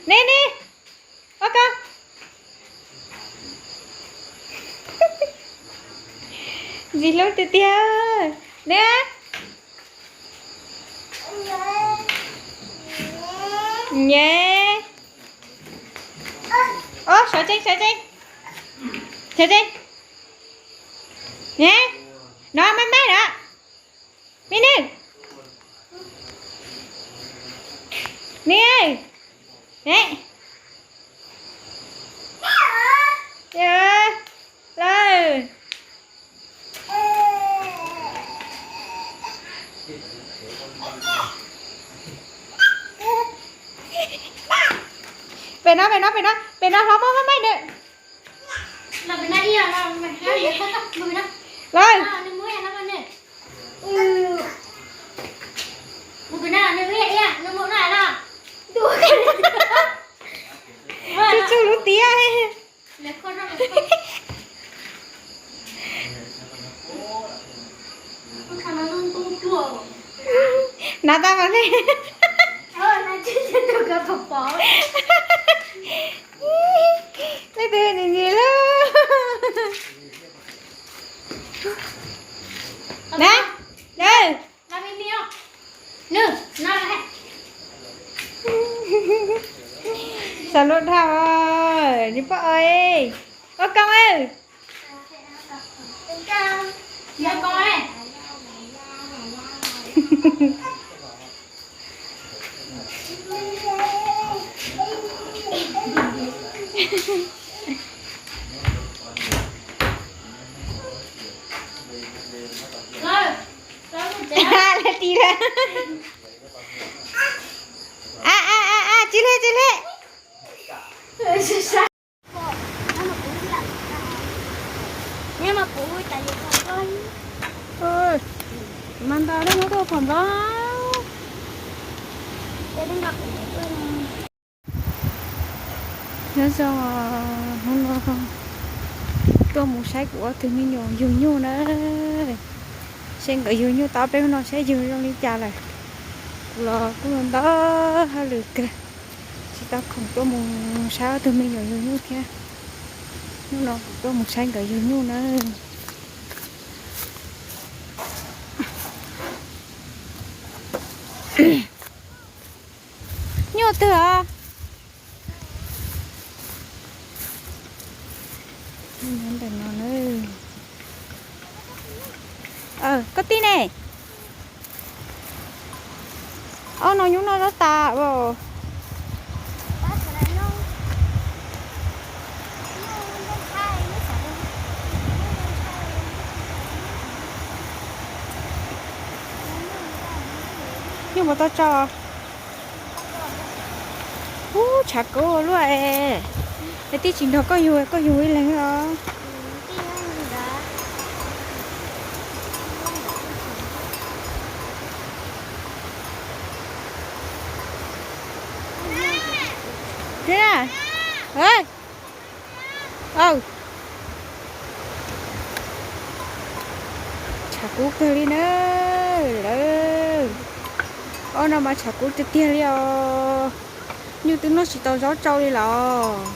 Ne ne, ua ko. Ntxim hlub tiag tiag. Ne. Nyev. Ov, sawv tsees, sawv tsees. Sawv tsees. Ne. No, maib maib na. Me nws. Ne. Ne. Lawm. Pem no, pem no, pem no, pem no hlob muab maib maib nws. Lawm. Tsuj tsuj lub tiab. Hnav tau mas ne. Leej twg ntxim ntxim lawm. Na, na. Xav luaj dhau, nws poj ua koob. Lawm, tsis lawm. A, a, a, a, tsis lawm, tsis lawm. Mas ntau ne, muab tuaj pom nplog. Nyob zoo, hnub no tuaj mus saib kuv ob tug me nyuam yug nyuj na. Seb nkawd yug nyuj tau peb hnub no saib yug zoo li cas lawm. Kuv los kuj ntau hauj lwm kawg, tsis tau khoom tuaj mus saib ob tug me nyuam yug nyuj thiab. Hnub no kuv tuaj mus saib nkawd yug nyuj na. Nyuj twg os? Ntawm no, koj tij ne? Ob no nyuj noj zaub tas os. Nyuj puas tau tso? Ub, tshav kub luaj es. Es tij tsis nrog koj yug, koj yug ib leeg os. Aw, tshav kub kawg li na lawm. Ob no mas tshav kub tiag tiag li os. Nyuj twb noj tsis tau zaub tsau li los.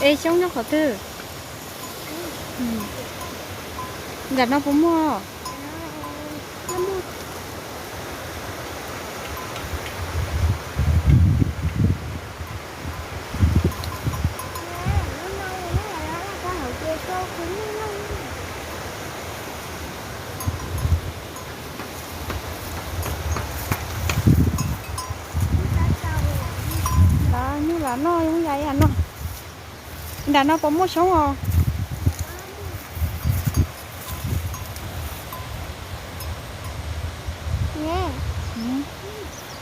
Es xyoob nyob qhov twg? Nram no puas muaj? Los nyuj los noj zoo yam no. Nram no puas muaj xyoob os?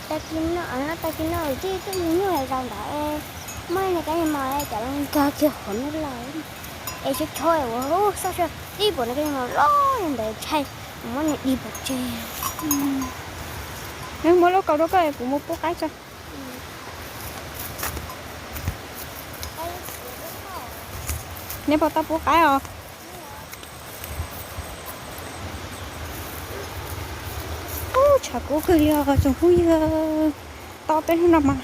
Tag kis no, tag kis no tij tuaj mus nyuj zaum ntawd, muaj ib kab niag mos cov los nkag kiag hauv no lawm. Es tsho tsho ua xoj xwb, tib puas no kab niag mos loj li ntawd ntshai, muab nws dig pov tseg. Muab lub kaus rau koj, kuv mus pub qaib tso. Neb puas tau pub qaib os? Ub, tshav kub kawg li os tsoom phooj ywg. Tau peb hnub no mas,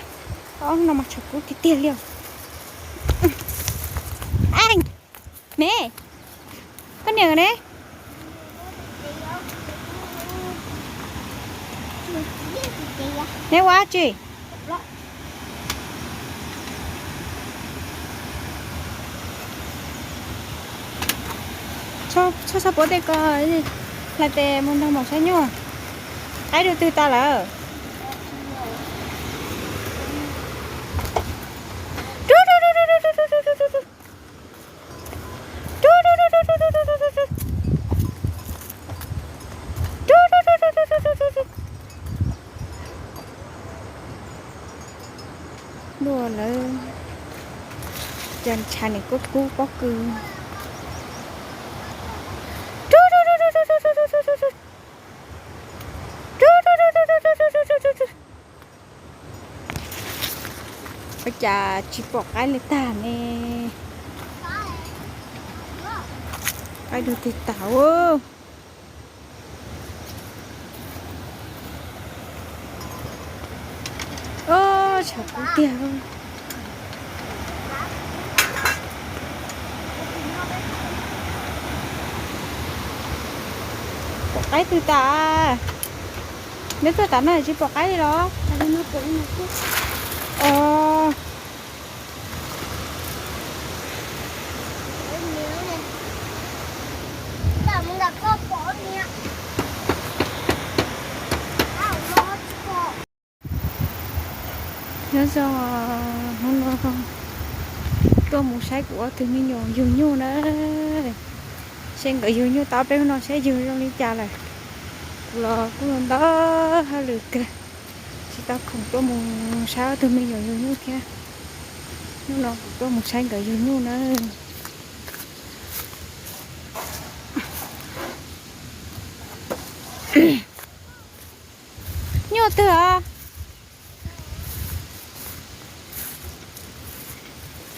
tau ob hnub no mas tshav kub tiag tiag li os. Aj, me, koj niam ne? Neb ua dab tsi? Txhob txhob puab tej ko, hlais tes mus nrog maum saib nyuj. Qaib dua twg tas lawm? Dua lawm, cas tshav nim kub kub pob kws. Ua cas tsis pom qaib li tag ne? Qaib dua twg tas. Tshav kub tiag. Pom qaib twg tas? Neb tuaj tas no tsis pom qaib li los? Nyob zoo, hnub no tuaj mus saib kuv ob tug me nyuam yug nyuj na. Saib nkawd yug nyuj tau peb hnub no saib yug zoo li cas lawm. Kuv los kuj ntau hauj lwm kawg, tsis tau khoom tuaj mus saib ob tug me nyuam yug nyuj thiab. Hnub no kuv tuaj mus saib nkawd yug nyuj na. Nyuj twg os?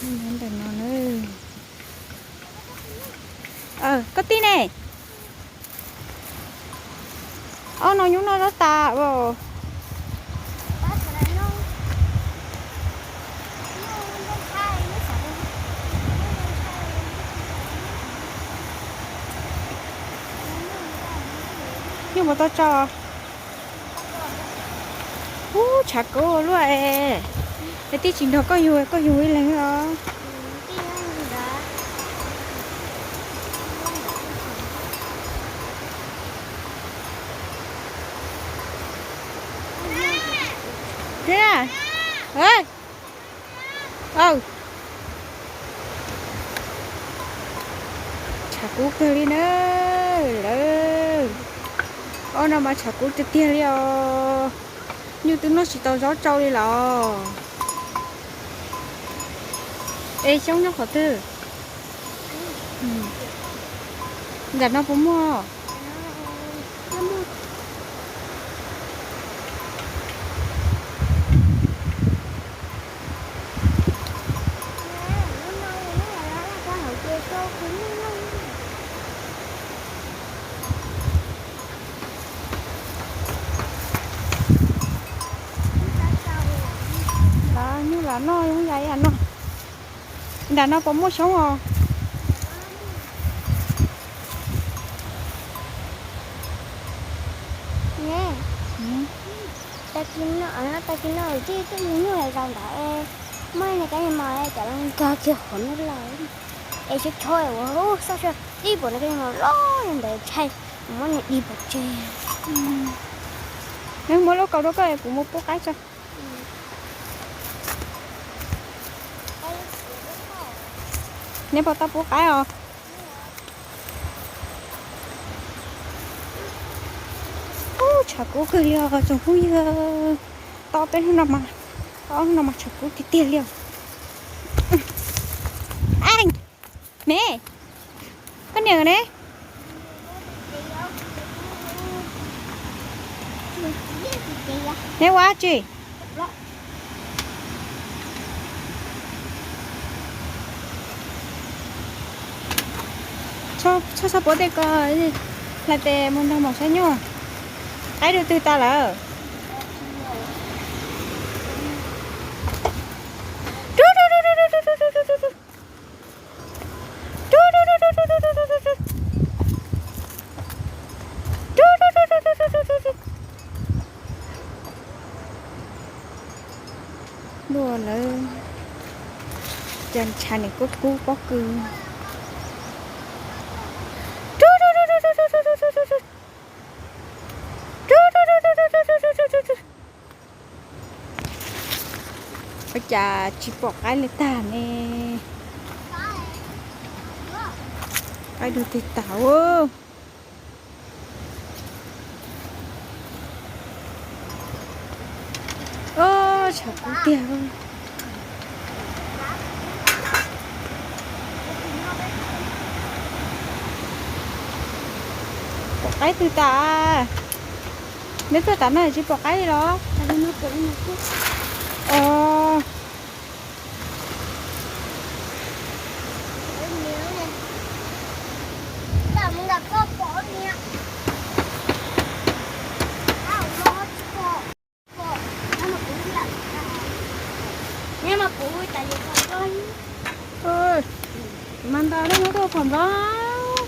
Ntawm no na. Koj tij ne? Ob no nyuj noj zaub tas. Nyuj puas tau tso? Ub, tshav kub luaj es. Es tij tsis nrog koj yug, koj yug ib leeg os. Aw, tshav kub kawg li na lawm. Ob no mas tshav kub tiag tiag li os. Nyuj twb noj tsis tau zaub tsau li los. Es xyoob nyob qhov twg? Nram no puas muaj? Los nyuj los noj zoo yam ib yam no. Nram no puas muaj xyoob os? Tag kis no, tag kis no tij tuaj yug nyuj zaum ntawd, muaj niag kab nyuj mos cov loo nkag kiag qhov no lawm. Es tsho tsho ua sab sab dib pom niag kab nyuj mos loj li ntawd ntshai, muab niag dib pov tseg. Neb muab lub kaus rau koj es kuv mus pub qaib tso. Neb puas tau pub qaib os? Ub, tshav kub kawg li os tsoom phooj ywg. Tau peb hnub no mas, tau ob hnub no mas tshav kub tiag tiag li os. Aj, me, koj niam ne? Neb ua dab tsi? Txhob txhob puab tej ko, hlais tes mus nrog maum saib nyuj. Qaib dua twg tas lawm? Ntuj, lawv cas ntshav nim kub kub pob kws. Ua cas tsis pom qaib li tag ne? Qaib dug tig tag. Ub, tshav kub tiag. Pom qaib twg tas? Neb tuaj tas no tsis pom qaib li los? Os. Mas nta lub no tuaj phom nplob.